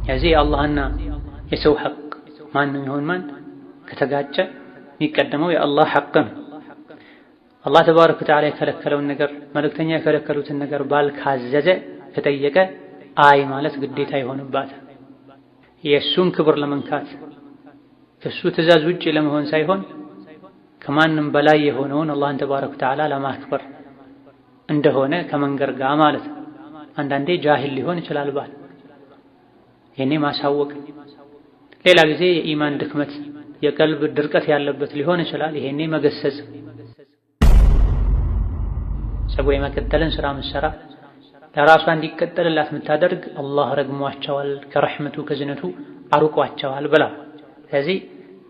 የዚህ የአላህና የሰው ሐቅ ማንም ይሁን ማን ከተጋጨ የሚቀደመው የአላህ ሐቅ ነው። አላህ ተባረከ ወተዓላ የከለከለውን ነገር መልእክተኛ የከለከሉትን ነገር ባል ካዘዘ ከጠየቀ አይ ማለት ግዴታ ይሆንባታል። የእሱን ክብር ለመንካት ከእሱ ትዕዛዝ ውጪ ለመሆን ሳይሆን ከማንም በላይ የሆነውን አላህን ተባረከ ወተዓላ ለማክበር እንደሆነ ከመንገር ጋር ማለት ነው። አንዳንዴ ጃሂል ሊሆን ይችላል ባል፣ የኔ ማሳወቅ። ሌላ ጊዜ የኢማን ድክመት የቀልብ ድርቀት ያለበት ሊሆን ይችላል። ይሄኔ መገሰጽ። ፀጉር የመቀጠልን ስራ ምሰራ ለራሷ እንዲቀጠልላት የምታደርግ አላህ ረግሟቸዋል፣ ከረሕመቱ ከዝነቱ አርቋቸዋል ብላ። ስለዚህ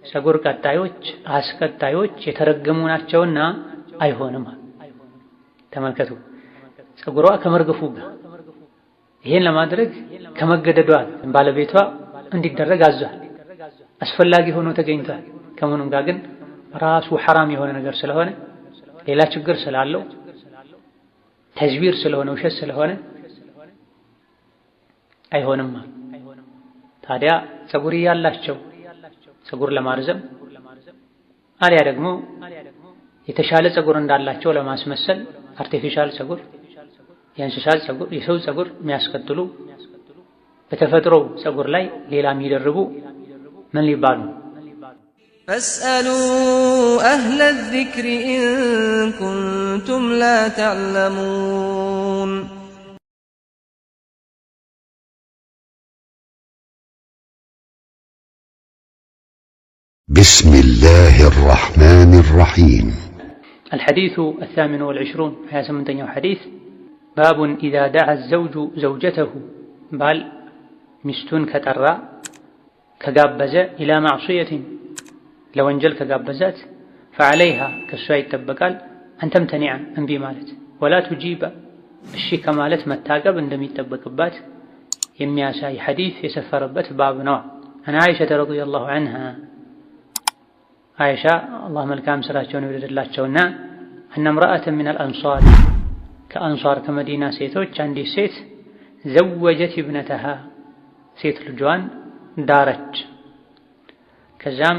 ፀጉር ቀጣዮች አስቀጣዮች የተረገሙ ናቸውና አይሆንም። ተመልከቱ፣ ፀጉሯ ከመርገፉ ጋር ይሄን ለማድረግ ከመገደዷ ባለቤቷ እንዲደረግ አዟል። አስፈላጊ ሆኖ ተገኝቷል። ከምኑም ጋር ግን ራሱ ሐራም የሆነ ነገር ስለሆነ ሌላ ችግር ስላለው ተዝዊር ስለሆነ ውሸት ስለሆነ አይሆንም። ታዲያ ፀጉር ያላቸው ፀጉር ለማርዘም አሊያ ደግሞ የተሻለ ፀጉር እንዳላቸው ለማስመሰል artificial ፀጉር፣ የእንስሳት ፀጉር፣ የሰው ፀጉር የሚያስቀጥሉ በተፈጥሮ ፀጉር ላይ ሌላ የሚደርቡ ምን ሊባሉ? فاسألوا أهل الذكر إن كنتم لا تعلمون። بسم الله الرحمن الرحيم። الحديث 28 28ኛው ሐዲስ باب إذا دعا الزوج زوجته ባል ሚስቱን ከጠራ ከጋበዘ إلى معصية ለወንጀል ከጋበዛት فعليها ከእሷ ይጠበቃል أن تمتنع እምቢ ማለት ولا تجيب እሺ ከማለት መታቀብ እንደሚጠበቅባት የሚያሳይ ሐዲስ የሰፈረበት ባብ ነው። عن عائشة رضي الله عنها አይሻ አላህ መልካም ስራቸውን ይውደድላቸውና أن امرأة من الأنصار ከአንሷር ከመዲና ሴቶች አንዲት ሴት زوجت ابنتها ሴት ልጇን ዳረች። ከዛም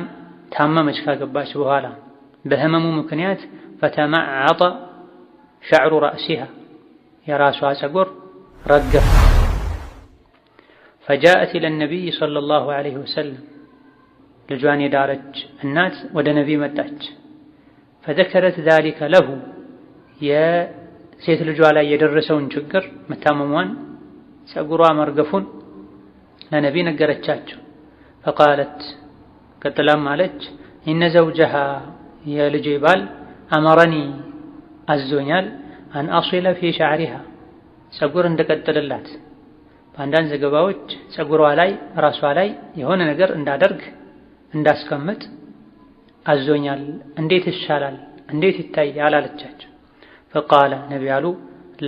ታመመች ካገባች በኋላ በህመሙ ምክንያት فتمعط شعر رأسها የራሷ ፀጉር ረገፈ። فجاءت إلى النبي صلى الله عليه وسلم ልጇን የዳረች እናት ወደ ነቢይ መጣች። فذكرت ذلك له የሴት ልጇ ላይ የደረሰውን ችግር መታመሟን፣ ፀጉሯ መርገፉን ለነቢይ ነገረቻቸው። فقالت ቀጥላም አለች إن زوجها የልጄ ባል أمرني አዞኛል أن أصل في شعرها ፀጉር እንድቀጥልላት በአንዳንድ ዘገባዎች ፀጉሯ ላይ ራሷ ላይ የሆነ ነገር እንዳደርግ እንዳስቀምጥ አዞኛል። እንዴት ይሻላል? እንዴት ይታያል? አለቻቸው። فقال ነቢ አሉ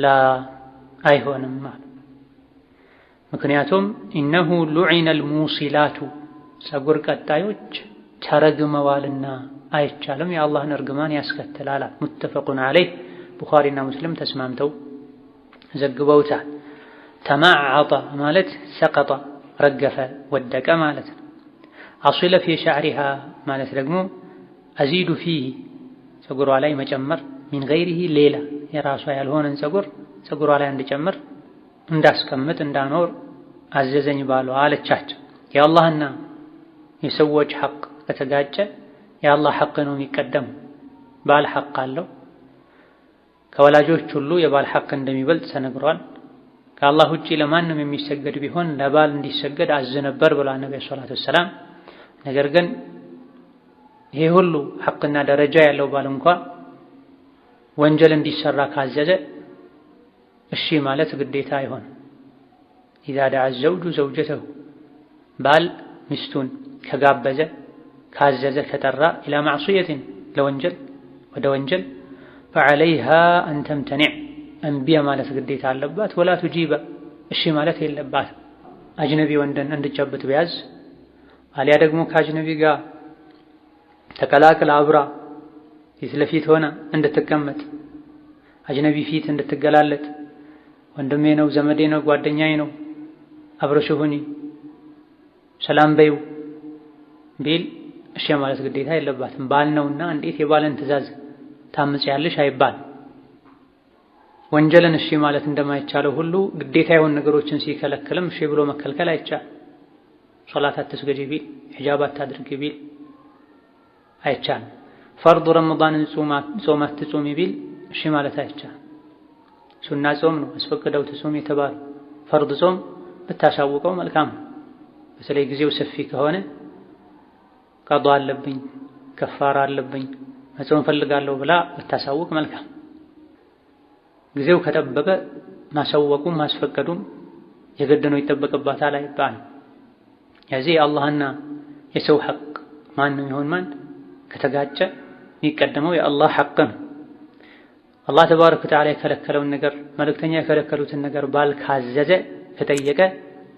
لا አይሆንም አሉ። ምክንያቱም إنه لعن الموصلات ፀጉር ቀጣዮች ተረግመዋልና አይቻልም፣ የአላህን እርግማን ያስከትላል። متفق عليه ቡኻሪና ሙስሊም ተስማምተው ዘግበውታል። تمعط ማለት سقط ረገፈ፣ ወደቀ ማለት ነው። أصل في شعرها ማለት ደግሞ أزيد فيه ፀጉሯ ላይ መጨመር من غيره ሌላ የራሷ ያልሆነን ፀጉር ፀጉሯ ላይ እንድጨምር እንዳስቀምጥ እንዳኖር አዘዘኝ ባሏ አለቻቸው። የአላህና የሰዎች ሐቅ ከተጋጨ የአላህ ሐቅ ነው የሚቀደም። ባል ሐቅ አለው። ከወላጆች ሁሉ የባል ሐቅ እንደሚበልጥ ተነግሯል። ከአላህ ውጪ ለማንም የሚሰገድ ቢሆን ለባል እንዲሰገድ አዝ ነበር ብሏል ነቢ الصلاة والسلام። ነገር ግን ይሄ ሁሉ ሐቅና ደረጃ ያለው ባል እንኳ ወንጀል እንዲሰራ ካዘዘ እሺ ማለት ግዴታ አይሆንም። إذا دعا الزوج زوجته ባል ሚስቱን ከጋበዘ ካዘዘ ከጠራ إلى معصية ለወንጀል ወደ ወንጀል فعليها أن تمتنع እምቢ ማለት ግዴታ አለባት። ولا تجيب እሺ ማለት የለባት። አጅነቢ ወንድን እንድጨብጥ ቢያዝ አሊያ ደግሞ ከአጅነቢ ጋር ተቀላቅላ አብራ ፊት ለፊት ሆና እንድትቀመጥ አጅነቢ ፊት እንድትገላለጥ ወንድሜ ነው፣ ዘመዴ ነው፣ ጓደኛዬ ነው፣ አብረሽ ሁኚ፣ ሰላም በይው ቢል እሺ ማለት ግዴታ የለባትም። ባል ነውና እንዴት የባልን ትዕዛዝ ታምጽያለሽ አይባል። ወንጀልን እሺ ማለት እንደማይቻለው ሁሉ ግዴታ የሆኑ ነገሮችን ሲከለክልም እሺ ብሎ መከልከል አይቻል። ሶላት አትስገጂ ቢል፣ ሒጃብ አታድርጊ ቢል አይቻልም። ፈርዱ ረመዳንን ጾም አትጾሚ ቢል እሺ ማለት አይቻልም። ሱና ጾም ነው አስፈቅደው ትጾም የተባለው። ፈርድ ጾም ብታሳውቀው መልካም ነው። በተለይ ጊዜው ሰፊ ከሆነ ቀዷ አለብኝ፣ ከፋራ አለብኝ፣ መጾም እፈልጋለሁ ብላ ብታሳውቅ መልካም። ጊዜው ከጠበበ ማሳወቁም ማስፈቀዱም የግድ ነው፣ ይጠበቅባታል አይባልም። የዚህ የአላህና የሰው ሐቅ ማንም ይሁን ማን ከተጋጨ የሚቀደመው የአላህ ሐቅ ነው። አላህ ተባረከ ወተዓላ የከለከለውን ነገር መልእክተኛ የከለከሉትን ነገር ባል ካዘዘ ከጠየቀ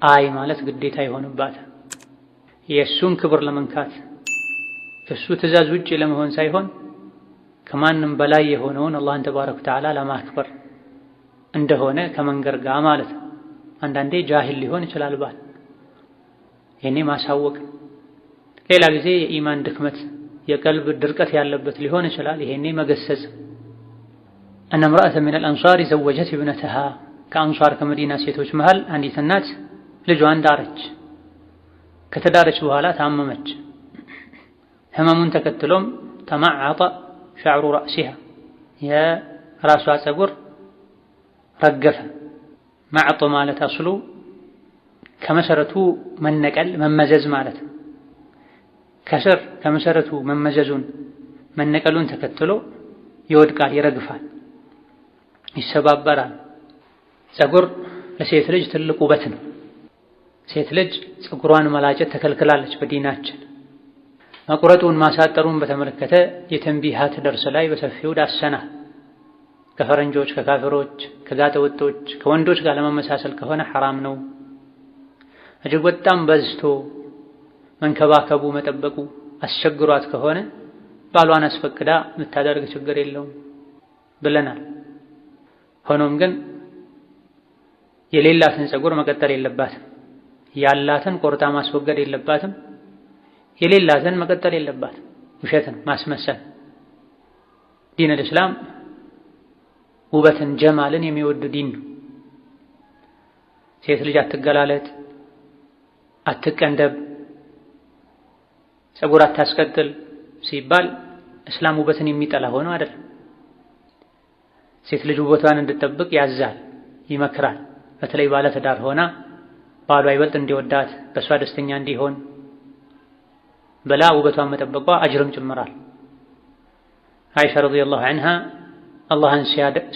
አይ ማለት ግዴታ ይሆንባታል። የእሱን ክብር ለመንካት ከእሱ ትዕዛዝ ውጭ ለመሆን ሳይሆን ከማንም በላይ የሆነውን አላህን ተባረከ ወተዓላ ለማክበር እንደሆነ ከመንገር ጋር ማለት ነው። አንዳንዴ ጃሂል ሊሆን ይችላል ባል፣ የኔ ማሳወቅ። ሌላ ጊዜ የኢማን ድክመት የቀልብ ድርቀት ያለበት ሊሆን ይችላል። ይሄኔ መገሰጽ። أن امرأة من الأنصار زوجت ابنتها ከአንሷር ከመዲና ሴቶች መሃል አንዲት እናት ልጇን ዳረች። ከተዳረች በኋላ ታመመች። ህመሙን ተከትሎም تمعط شعر رأسها የራሷ ፀጉር ረገፈ። معط ማለት አስሉ ከመሰረቱ መነቀል መመዘዝ ማለት ነው። ከስር ከመሰረቱ መመዘዙን መነቀሉን ተከትሎ ይወድቃል፣ ይረግፋል፣ ይሰባበራል። ፀጉር ለሴት ልጅ ትልቅ ውበት ነው። ሴት ልጅ ፀጉሯን መላጨት ተከልክላለች በዲናችን። መቁረጡን ማሳጠሩን በተመለከተ የተንቢሃት ደርስ ላይ በሰፊው ዳሰናል። ከፈረንጆች፣ ከካፊሮች፣ ከጋጠ ወጦች፣ ከወንዶች ጋር ለመመሳሰል ከሆነ ሐራም ነው። እጅግ በጣም በዝቶ መንከባከቡ መጠበቁ አስቸግሯት ከሆነ ባሏን አስፈቅዳ የምታደርግ ችግር የለውም ብለናል። ሆኖም ግን የሌላትን ፀጉር መቀጠል የለባትም። ያላትን ቆርጣ ማስወገድ የለባትም። የሌላትን መቀጠል የለባትም። ውሸትን ማስመሰል። ዲን አልእስላም ውበትን ጀማልን የሚወድ ዲን ነው። ሴት ልጅ አትገላለጥ፣ አትቀንደብ፣ ፀጉር አታስቀጥል ሲባል እስላም ውበትን የሚጠላ ሆኖ አይደለም። ሴት ልጅ ውበቷን እንድትጠብቅ ያዛል፣ ይመክራል። በተለይ ባለትዳር ሆና ባሏ ይበልጥ እንዲወዳት በእሷ ደስተኛ እንዲሆን ብላ ውበቷን መጠበቋ አጅርም ጭምራል። አይሻ ረዲየላሁ ዐንሃ አላህን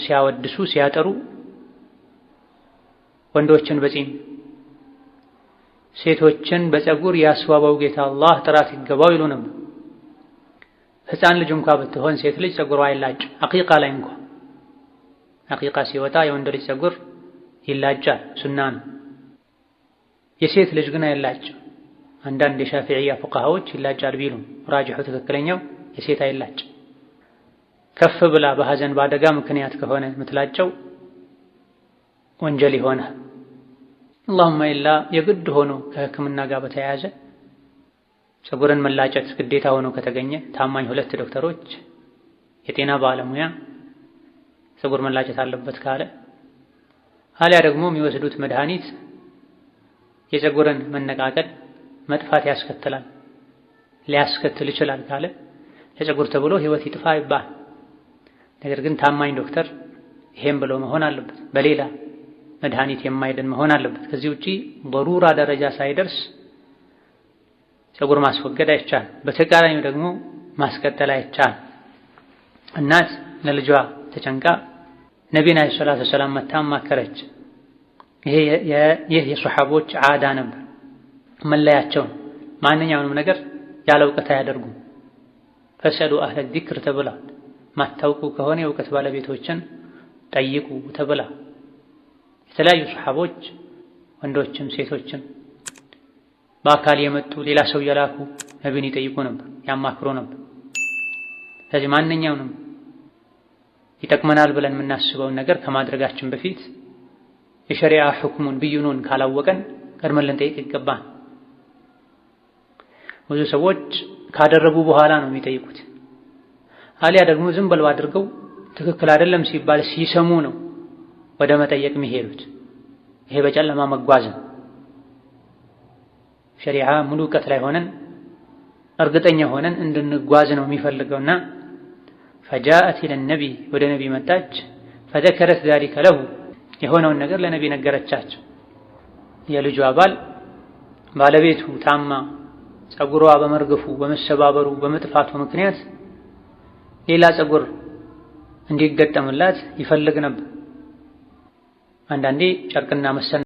ሲያወድሱ ሲያጠሩ ወንዶችን በጺም ሴቶችን በፀጉር ያስዋበው ጌታ አላህ ጥራት ይገባው ይሉ ነበር። ሕፃን ልጅ እንኳ ብትሆን ሴት ልጅ ፀጉሯ አይላጭ። አቂቃ ላይ እንኳ አቂቃ ሲወጣ የወንድ ልጅ ፀጉር ይላጫል፣ ሱና ነው። የሴት ልጅ ግን አይላጭም። አንዳንድ የሻፊዕያ ፉቃሃዎች ይላጫል ቢሉም ራጅሑ ትክክለኛው የሴት አይላጭ። ከፍ ብላ በሐዘን በአደጋ ምክንያት ከሆነ የምትላጨው ወንጀል ይሆናል። አላሁማ ኢላ የግድ ሆኖ ከሕክምና ጋር በተያያዘ ፀጉርን መላጨት ግዴታ ሆኖ ከተገኘ ታማኝ ሁለት ዶክተሮች፣ የጤና ባለሙያ ፀጉር መላጨት አለበት ካለ፣ አሊያ ደግሞ የሚወስዱት መድኃኒት የፀጉርን መነቃቀል መጥፋት ያስከትላል ሊያስከትል ይችላል ካለ ለፀጉር ተብሎ ህይወት ይጥፋ ይባል። ነገር ግን ታማኝ ዶክተር ይሄም ብሎ መሆን አለበት። በሌላ መድኃኒት የማይድን መሆን አለበት። ከዚህ ውጪ ضرورة ደረጃ ሳይደርስ ፀጉር ማስወገድ አይቻልም። በተቃራኒው ደግሞ ማስቀጠል አይቻልም። እናት ለልጇ ተጨንቃ ነቢን ዓለይሂ ሰላቱ ወሰላም መታ አማከረች። ይህ የሶሐቦች ዓዳ ነበር፣ መለያቸው። ማንኛውንም ነገር ያለ እውቀት አያደርጉም። ፈሰሉ አህለ ዚክር ተብሏል። ማታውቁ ከሆነ የእውቀት ባለቤቶችን ጠይቁ ተብላ የተለያዩ ሶሐቦች ወንዶችም ሴቶችም በአካል የመጡ ሌላ ሰው የላኩ ነቢን ይጠይቁ ነበር፣ ያማክሩ ነበር። ስለዚህ ማንኛውንም ይጠቅመናል ብለን የምናስበውን ነገር ከማድረጋችን በፊት የሸሪዓ ሕክሙን ብይኑን ካላወቀን ቀድመን ልንጠይቅ ይገባል። ብዙ ሰዎች ካደረጉ በኋላ ነው የሚጠይቁት። አሊያ ደግሞ ዝም ብለው አድርገው ትክክል አይደለም ሲባል ሲሰሙ ነው ወደ መጠየቅ የሚሄዱት። ይሄ በጨለማ መጓዝ ነው። ሸሪዓ ሙሉ እውቀት ላይ ሆነን እርግጠኛ ሆነን እንድንጓዝ ነው የሚፈልገውና ፈጃአት ኢለ ነቢ ወደ ነቢ መጣች። ፈዘከረት ዛሊከ ለሁ የሆነውን ነገር ለነቢ ነገረቻቸው። የልጇ ባል ባለቤቱ ታማ ፀጉሯ በመርገፉ በመሰባበሩ በመጥፋቱ ምክንያት ሌላ ፀጉር እንዲገጠምላት ይፈልግ ነበር። አንዳንዴ ጨርቅና መሰል